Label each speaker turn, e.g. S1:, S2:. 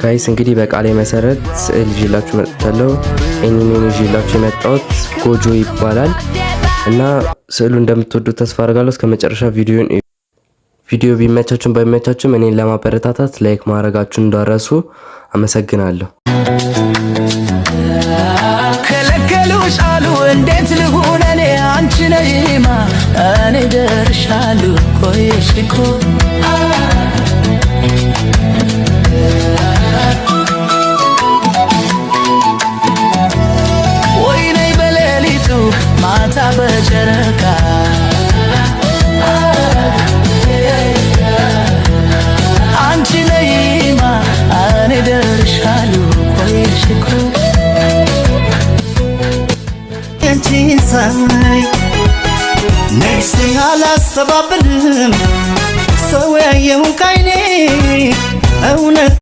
S1: Guys፣ እንግዲህ በቃሌ መሰረት ስዕል ይዤላችሁ መጥቻለሁ። Anime ን ይዤላችሁ የመጣሁት ጎጆ ይባላል እና ስዕሉ እንደምትወዱት ተስፋ አደርጋለሁ። እስከ መጨረሻ ቪዲዮን ቪዲዮ ቢመቻችሁም ባይመቻችሁም እኔን ለማበረታታት like ማድረጋችሁን እንዳትረሱ። አመሰግናለሁ።
S2: ከለከሉሽ አሉ፣ እንዴት ልሁን እኔ? አንቺ ነይማ፣ እኔ ደርሻለሁ፣ ቆየሽ እኮ። ወይ ነይ በሌሊቱ ማታ በጨረቃ፣ አንቺ ነይማ፣ እኔ ደርሻለሁ፣ ቆየሽ እኮ።
S3: አንቺን ሳይ ነፍሴ አላስተባብልም፣ ሰው ያየውን ካይኔ እውነት።